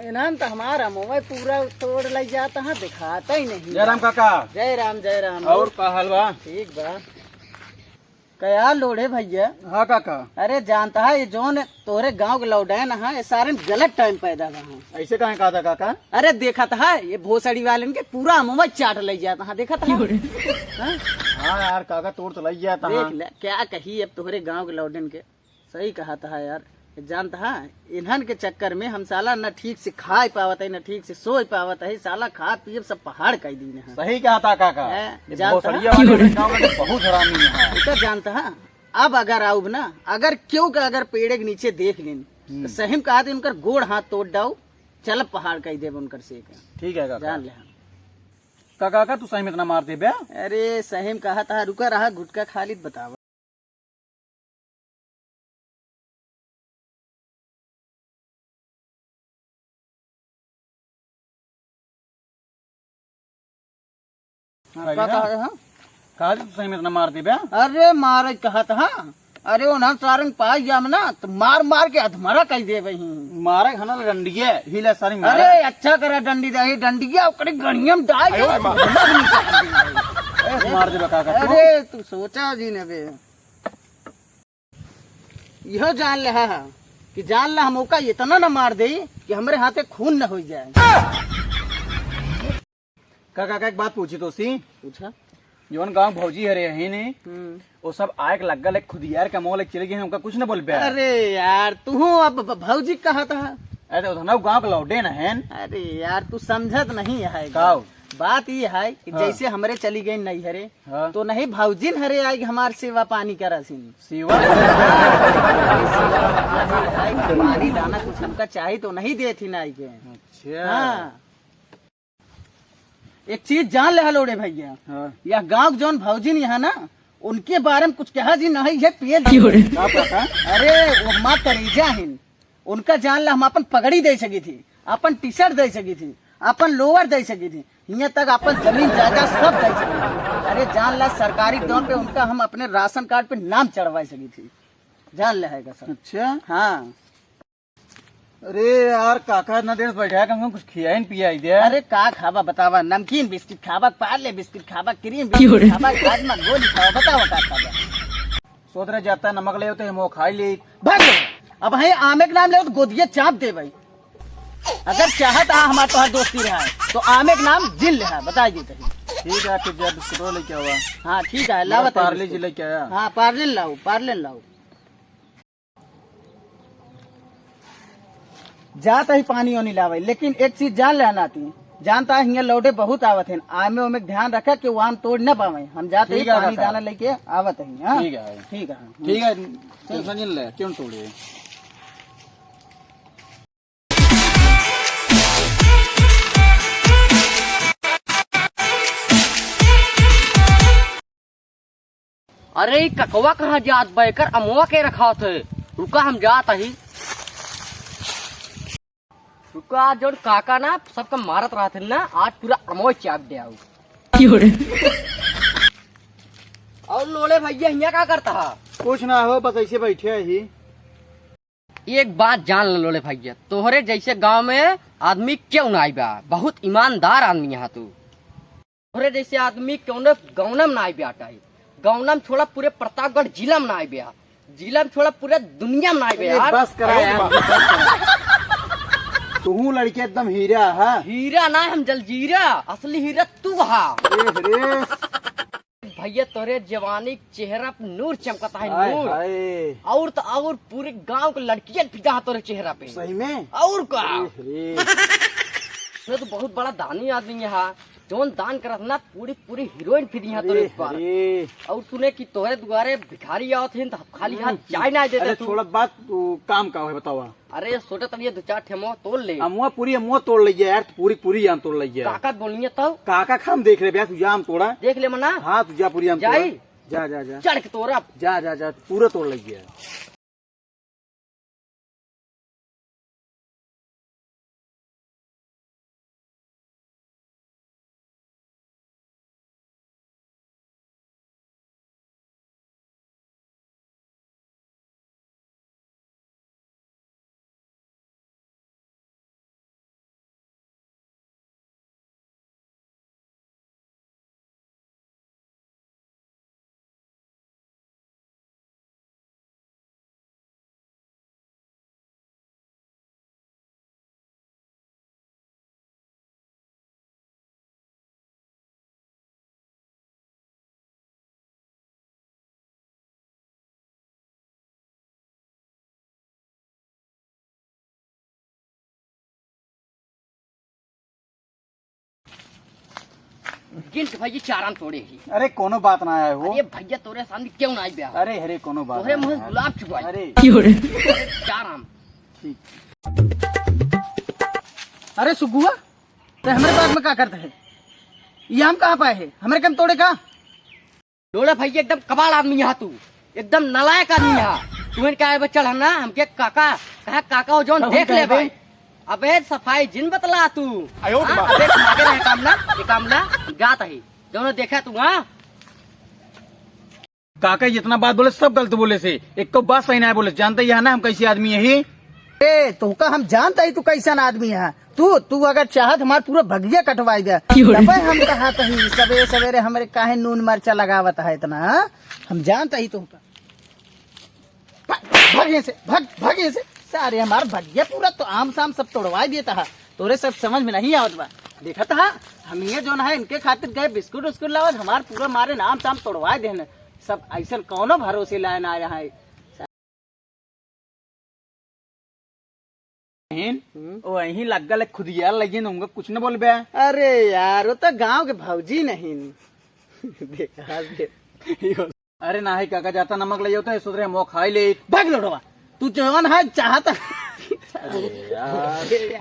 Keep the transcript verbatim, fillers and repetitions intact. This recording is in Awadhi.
इन्हन तो हमार अमवा पूरा तोड़ लइ जात हैं, दिखात ही नहीं। जय राम काका। जय राम, जय राम। और का हाल बा? ठीक बा। का यार लोढ़े भइया। हाँ काका। अरे जानत ह, ये जौन तोहरे गाँव के लौंडे न ह, ये सारे गलत टाइम पैदा भा हैं। ऐसे काहे कहत ह काका? अरे देखत ह, ये भोसड़ी वालन के पूरा अमवा चाट लइ जात ह, देखत ह। हाँ? हाँ यार काका, तोड़ तो लइ जात ह। देख ले, क्या कही अब तोहरे गाँव के लौंडन के। सही कहत ह यार, जानत ह, इन्हन के चक्कर में हम साला न ठीक से खाए पावत ही, न ठीक से सोए पावत ही, साला खा पिए सब पहाड़ कइ दीन ह। सही कहत ह काका, हैं, ये जानत ह? भोसड़िया वाले गाँव में तो बहुत हरामी है। इतना जानत ह, अब अगर आउब ना, अगर केहू का अगर पेड़े के नीचे देख लेन, तो हम्म। सही में कहत ही उनकर गोड़ हाथ तोड़ डाउ, चल पहाड़ कइ देब उनकर से का। ठीक है काका। जान ले हम। का काका, तू सही में इतना मार देबे? अरे सही में कहत ह, रुका रहा, गुटखा खा ली त बतावा। हाँ, का कहा है, हाँ? कहा जी, तू सही में इतना मार देबे? अरे मारे कहत ह, अरे उन्हन सारंग पाई जाम ना, तो मार मार के अधमरा कइ देबे ही। मारे घना डंडिये, हिले सारंग मारे। अरे अच्छा करा डंडी दे, डंडिया ओकरे गणियम डाल दे। ऐसे मार देबे काका तू। अरे तू सोचा जी ने बे। यह जान ले हा कि जान ला हम ओका इतना न मार दे कि हमरे हाथे खून न होइ जाए। का काका, एक बात पूछी तो सी। पूछा। जौन गाँव भौजी हरे है ने, हम्म। वो सब आए के लग्गा ले खुदियार के मोल चले गए हैं, उनका कुछ न बोल बे। अरे यार, तू अब भ-, भौजी कहत ह। अरे उतना गाँव के लौंडे न हैं। अरे यार, तू समझत नहीं है। का? बात ये है कि हाँ। जैसे हमरे चली गई नैहरे, हाँ। तो नहीं भौजिन हरे आइके हमार सेवा पानी करत हिन। सेवा? पानी दाना कुछ हमका चाही तो नहीं देत हिन आइके। अच्छा। हाँ। एक चीज जान ले हलो रे भैया, हाँ। यह गाँव के जौन भौजिन यहाँ ना, उनके बारे में कुछ कहा जी नहीं है, पिए क्यों रे? का पता? अरे वो हमार करेजा हिन, उनका जान ला हम अपन पगड़ी दे सकी थी, अपन टी शर्ट दे सकी थी, अपन लोअर दे सकी थी, हियाँ तक अपन जमीन जायदाद सब दे सकी थी। अरे जान ला सरकारी दौर पे उनका हम अपने राशन कार्ड पे नाम चढ़वा सकी थी। जान ले है कसम। अच्छा। हाँ। अरे यार काका, इतना देर से बैठा है, कम से कम कुछ खियाई न पियाई दे। अरे का खाबा बतावा, नमकीन बिस्किट खाबा, पार्ले बिस्किट खाबा, क्रीम बिस्किट खाबा, हाजमा गोली खाबा, बतावा का खाबा? सोच रहे जाता नमक ले तो हम वो खाई ले। भाग ले। अब है आमे के नाम ले तो गोदिये चाप दे भाई। अगर चाहत आ हमार तोहार दोस्ती रहा तो आमे के नाम जिन ले, बताई दी तही। ठीक है, फिर जा बिस्कुट लेके आवा। हाँ ठीक है, लावा तही पार्ले जी बिस्कुट। लेके आया। हाँ पार्ले लाओ, पार्ले लाओ। जात ही पानी ओनी लावे, लेकिन एक चीज जान ले नाती, जानता है हियाँ लौटे बहुत आवत हैं, आमे ओमे ध्यान रखा कि वो आम तोड़ न पावे। हम जात ही ठीक है पानी काका। दाना लेके आवत ही। हाँ? ठीक है। ठीक है। ठीक है, टेंशन नहीं ले, क्यों तोड़े? अरे, ई ककवा कहाँ जात बा? एकर अमवा के रखात है? रुका, हम जात ही। रुका, आज जौन काका ना सबका मारत रहत है ना, आज पूरा अमवा चाप दे आऊ। क्यों रे? और लोले भैया, हियाँ का करता है? कुछ ना हो, बस ऐसे बैठे ही। एक बात जान ले लोले भैया, तोहरे जैसे गांव में आदमी क्यों ना आई बा, बहुत ईमानदार आदमी है तू। तोहरे जैसे आदमी कौनो गौनम ना आइबे आटा है। गौनम छोड़ा पूरे प्रतापगढ़ जिला में ना आइबे यार। जिला में छोड़ा पूरे दुनिया में ना आइबे अरे यार। बस करा यार, बस करा। तू लड़के एकदम हीरा है। हीरा ना, हम जलजीरा, असली हीरा तू हा। अरे रे। भैया तोरे जवानी के चेहरा पे नूर चमकता है, हाय नूर। हाय। और तो और पूरे गांव के लड़कियां फिदा है तोरे चेहरा पे। सही में? और का? अरे रे। तू तो बहुत बड़ा दानी आदमी है। जौन दान करत ना, पूरी, पूरी हीरोइन फिरी यहाँ तोरे अरे, ऊपर। अरे। और सुने कि तोहरे दुआरे भिखारी आवत हैं, तो खाली हाथ हम्म। जाए ना देते अरे, तू। छोड़ा बात, तू काम का है, बतावा। अरे, सोचा तब ये दो चार ठे अमवा तोड़ ले। अमवा पूरी, अमवा तोड़ ले यार, पूरी, पूरी आम तोड़ ले यार। काका बोलिए तब। काका खाम देख ले बे, तू जा आम तोड़ा। देख ले मना। हाँ, तू जा पूरी आम तोड़ा। जाई। जा, जा, जा। चढ़ के तोड़ा। जा, जा, जा, पूरा तोड़ ले यार। गिन के भैया चार आम तोड़े ही। अरे कोनो बात ना आए हो। अरे भैया तोरे सामने क्यों ना आई बे? अरे, अरे कोनो बात तोरे ना मुँह है। गुलाब चुबाई। अरे। चार आम। ठीक। अरे सुगुआ, ते हमरे बाग में का करत है? ये आम कहाँ पाए है? हमरे कम तोड़े का? लोड़ा भैया एकदम कबाड़ आदमी है तू, एकदम नालायक आदमी है। तू इनका आए बच्चा है ना, हमके काका कहा, काका वो जौन तब हम देख ले कहबे। भाई। अबे सफाई जिन बतला तू। आयो हाँ, माँ। अबे मागे रहे काम ना, ये काम ना, जात ही। जौन देखा तू, हाँ? काका जितना बात बोले सब गलत बोले से, एक तो बात सही ना बोले। जानते ही है ना हम कैसे आदमी है ही। ए, तोहका हम जानत ही तू कैसन आदमी है। तू, तू अगर चाहत हमार पूरा भगिया कटवाई दे, क्यों रे? तबे हम कहत ही सवेरे सवेरे हमरे काहे नून मरचा लगावत है इतना, हाँ? हम जानत ही तोहका। भाग, भाग यहाँ से, भाग, भाग यहाँ से। सारे हमार भगिया पूरा तो आम साम सब तोड़वाई देत है। तोरे सब समझ में नहीं आवत बा। देखत हा, हम ये जौन है इनके खातिर गए बिस्कुट उस्कुट लावत, हमार पूरा मारे आम साम तोड़वाई देहन। सब ऐसन कौनो भरोसे लाए ना आया है। बहिन, हम्म? ओ यहीं लग गल खुदिया लगिन, उनका कुछ न बोलबे। अरे यार, वो तो गांव के भौजी नहीं। देखा दे। अरे नाही काका, जाता नमक ले जाता है, सोच रहे हम वो खाई ले। भाग लोड़वा, तू जौन है चाहता। अरे यार।